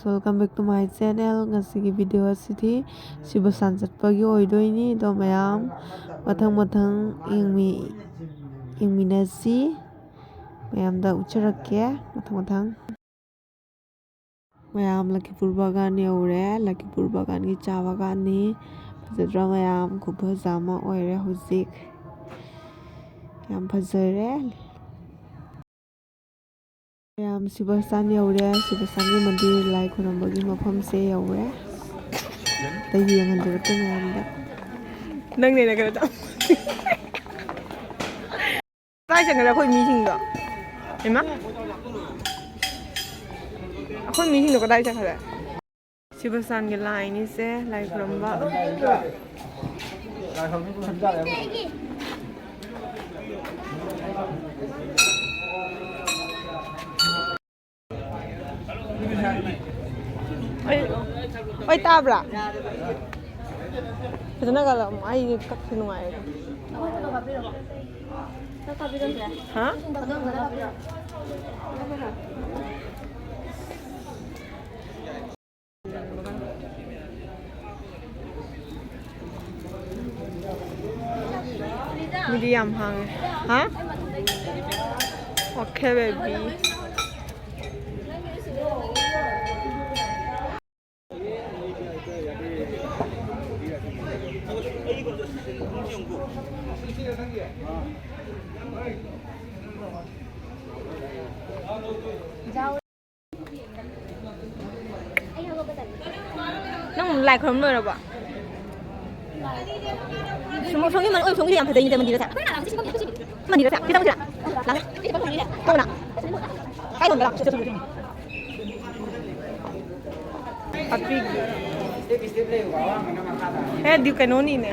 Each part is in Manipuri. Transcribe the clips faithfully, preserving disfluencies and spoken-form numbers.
Welcome back to my channel. ꯉꯁꯤꯒꯤ video ꯑꯁꯤꯗꯤ ꯁꯤꯕꯁꯥꯟ ꯆꯠꯄꯒꯤ ꯑꯣꯏꯗꯣꯏꯅꯤ꯫ ꯑꯗꯣ ꯃꯌꯥꯝ ꯃꯊꯪ ꯃꯊꯪ ꯌꯦꯡꯃꯤ-, ꯌꯦꯡꯃꯤꯟꯅꯁꯤ꯫ ꯃꯌꯥꯝꯗ ꯎꯠꯆꯔꯛꯀꯦ ꯃꯊꯪ ꯃꯊꯪ꯫ ꯃꯌꯥꯝ ꯂꯈꯤꯄꯨꯔ ꯕꯥꯒꯥꯟ ꯌꯧꯔꯦ꯫ ꯂꯈꯤꯄꯨꯔ ꯕꯥꯒꯥꯟꯒꯤ ꯆꯥ ꯕꯥꯒꯥꯟꯅꯤ꯫ ꯐꯖꯗ꯭ꯔꯥ ꯃꯌꯥꯝ? ꯈꯨꯐꯖ ꯑꯃ ꯑꯣꯏꯔꯦ ꯍꯧꯖꯤꯛ꯫ ꯌꯥꯝ ꯐꯖꯔꯦ꯫ ꯃꯌꯥꯝ ꯁꯤꯕꯁꯇꯥꯟ ꯌꯧꯔꯦ꯫ ꯁꯤꯕꯁꯇꯥꯟꯒꯤ ꯃꯟꯗꯤꯔ, ꯂꯥꯏ ꯈꯨꯔꯨꯝꯕꯒꯤ ꯃꯐꯝꯁꯦ ꯌꯧꯔꯦ꯫ ꯑꯝꯇ ꯌꯦꯡꯍꯟꯖꯔꯛꯀꯦ ꯃꯌꯥꯝꯗ꯫ ꯅꯪꯅꯦꯅ ꯀꯩꯅꯣ ꯇꯧ-, ꯀꯗꯥꯏ ꯆꯠꯈ꯭ꯔꯦ ꯑꯩꯈꯣꯏ ꯃꯤꯁꯤꯡꯗꯣ? ꯏꯃꯥ, ꯑꯩꯈꯣꯏ ꯃꯤꯁꯤꯡꯗꯣ ꯀꯗꯥꯏ ꯆꯠꯈ꯭ꯔꯦ? ꯁꯤꯕꯁꯇꯥꯟꯒꯤ ꯂꯥꯏꯅꯤꯁꯦ, ꯂꯥꯏ ꯈꯨꯔꯨꯝꯕ꯫ ꯑꯩ, ꯑꯩ ꯇꯥꯕ꯭ꯔꯥ? ꯐꯖꯅ ꯀꯜꯂꯝꯃꯣ, ꯑꯩ ꯀꯛꯄ ꯅꯨꯡꯉꯥꯏꯔꯦ꯫ ꯍꯥ? ꯃꯤꯗꯤ ꯌꯥꯝ ꯍꯥꯡꯉꯦ꯫ ꯍꯥ? Okay, baby. ꯅꯪ ꯂꯥꯏ ꯈꯨꯔꯨꯝ ꯂꯣꯏꯔꯕꯣ? ꯁꯣꯝ-, ꯁꯣꯝꯒꯤ ꯃꯟ-, ꯑꯣꯏ, ꯁꯣꯝꯒꯤꯗꯤ ꯌꯥꯝ ꯐꯖꯩꯅꯦ, ꯃꯟꯗꯤꯔꯁꯦ꯫ ꯃꯟꯗꯤꯔꯁꯦ? ꯁꯤꯗ ꯆꯪꯁꯤꯔꯥ? ꯂꯥꯛꯑꯦ꯫ ꯇꯧꯅ꯫ ꯀꯥꯏ ꯂꯣꯝꯗ ꯂꯥꯛꯑꯣ? ꯍꯥꯞꯄꯤꯒꯦ꯫ ꯑꯦ, ꯑꯗꯨ ꯀꯩꯅꯣꯅꯤꯅꯦ꯫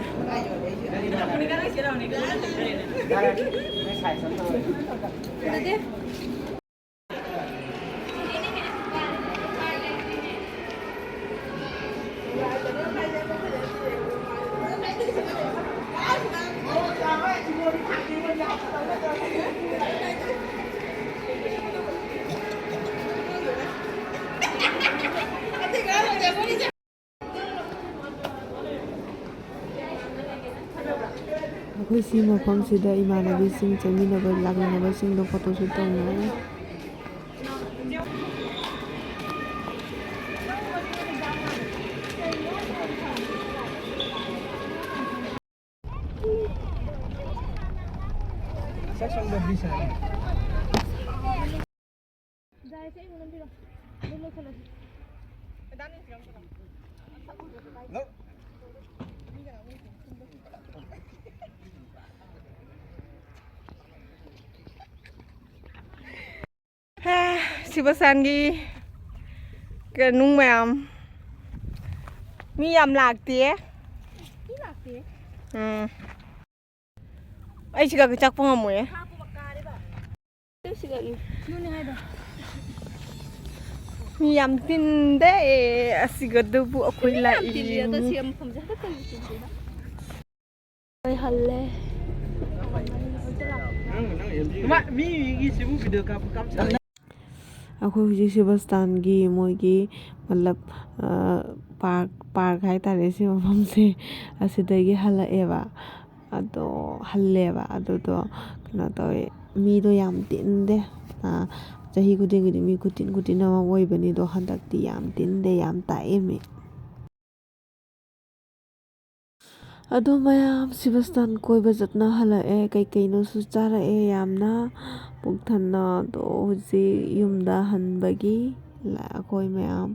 ꯑꯩꯈꯣꯏ ꯁꯤ ꯃꯐꯝꯁꯤꯗ ꯏꯃꯥꯟꯅꯕꯤꯁꯤꯡ ꯆꯠꯃꯤꯟꯅꯕ ꯂꯥꯛꯃꯤꯟꯅꯕꯁꯤꯡꯗꯣ ꯐꯣꯇꯣꯁꯨꯠ ꯇꯧꯅꯔꯦ꯫ ꯁꯤꯕꯁꯇꯥꯟꯒꯤ ꯀꯩꯅꯨꯡ ꯃꯌꯥꯝ꯫ ꯃꯤ ꯌꯥꯝ ꯂꯥꯛꯇꯦ꯫ ꯎꯝ꯫ ꯑꯩ ꯁꯤꯒ ꯆꯥꯛꯄ ꯉꯝꯃꯣꯏꯌꯦ꯫ ꯃꯤ ꯌꯥꯝ ꯇꯤꯟꯗꯦ꯫ ꯑꯁꯤꯒꯗꯨꯕꯨ ꯑꯩꯈꯣꯏ ꯂꯥꯛꯏ꯫ ꯑꯩ ꯍꯜꯂꯦ꯫ ꯑꯩꯈꯣꯏ ꯍꯧꯖꯤꯛ ꯁꯤꯕꯁꯇꯥꯟꯒꯤ ꯃꯣꯏꯒꯤ ꯃꯇꯂꯕ, ꯑ, ꯄꯥꯔꯛ, ꯄꯥꯔꯛ ꯍꯥꯏꯇꯥꯔꯦ ꯁꯤ ꯃꯐꯝꯁꯦ꯫ ꯑꯁꯤꯗꯒꯤ ꯍꯜꯂꯛꯑꯦꯕ꯫ ꯑꯗꯣ ꯍꯜꯂꯦꯕ꯫ ꯑꯗꯨꯗꯣ ꯀꯩꯅꯣ ꯇꯧꯋꯦ, ꯃꯤꯗꯣ ꯌꯥꯝ ꯇꯤꯟꯗꯦ꯫ ꯑ, ꯆꯍꯤ ꯈꯨꯗꯤꯡꯒꯤꯗꯤ ꯃꯤ ꯈꯨꯇꯤꯟ ꯈꯨꯇꯤꯟ ꯑꯃ ꯑꯣꯏꯕꯅꯤ꯫ ꯑꯗꯣ ꯍꯟꯗꯛꯇꯤ ꯌꯥꯝ ꯇꯤꯟꯗꯦ, ꯌꯥꯝ ꯇꯥꯛꯑꯦ ꯃꯤ꯫ ꯑꯗꯣ ꯃꯌꯥꯝ ꯁꯤꯕꯁꯇꯥꯟ ꯀꯣꯏꯕ ꯆꯠꯅ ꯍꯜꯂꯛꯑꯦ꯫ ꯀꯩꯀꯩꯅꯣꯁꯨ ꯆꯥꯔꯛꯑꯦ ꯌꯥꯝꯅ ꯄꯨꯛ ꯊꯟꯅ꯫ ꯑꯗꯣ ꯍꯧꯖꯤꯛ ꯌꯨꯝꯗ ꯍꯟꯕꯒꯤ ꯂ-, ꯑꯩꯈꯣꯏ ꯃꯌꯥꯝ,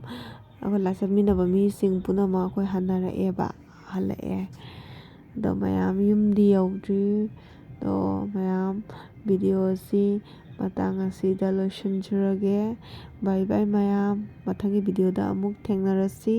ꯑꯩꯈꯣꯏ ꯂꯥꯛ ꯆꯠꯃꯤꯟꯅꯕ ꯃꯤꯁꯤꯡ ꯄꯨꯝꯅꯃꯛ ꯑꯩꯈꯣꯏ ꯍꯟꯅꯔꯛꯑꯦꯕ, ꯍꯜꯂꯛꯑꯦ꯫ ꯑꯗꯣ ꯃꯌꯥꯝ ꯌꯨꯝꯗꯤ ꯌꯧꯗ꯭ꯔꯤ꯫ ꯑꯗꯣ ꯃꯌꯥꯝ, ꯚꯤꯗꯤꯑꯣ ꯑꯁꯤ ꯃꯇꯥꯡ ꯑꯁꯤꯗ ꯂꯣꯏꯁꯤꯟꯖꯔꯒꯦ꯫ Bye bye ꯃꯌꯥꯝ, ꯃꯊꯪꯒꯤ ꯚꯤꯗꯤꯑꯣꯗ ꯑꯃꯨꯛ ꯊꯦꯡꯅꯔꯁꯤ꯫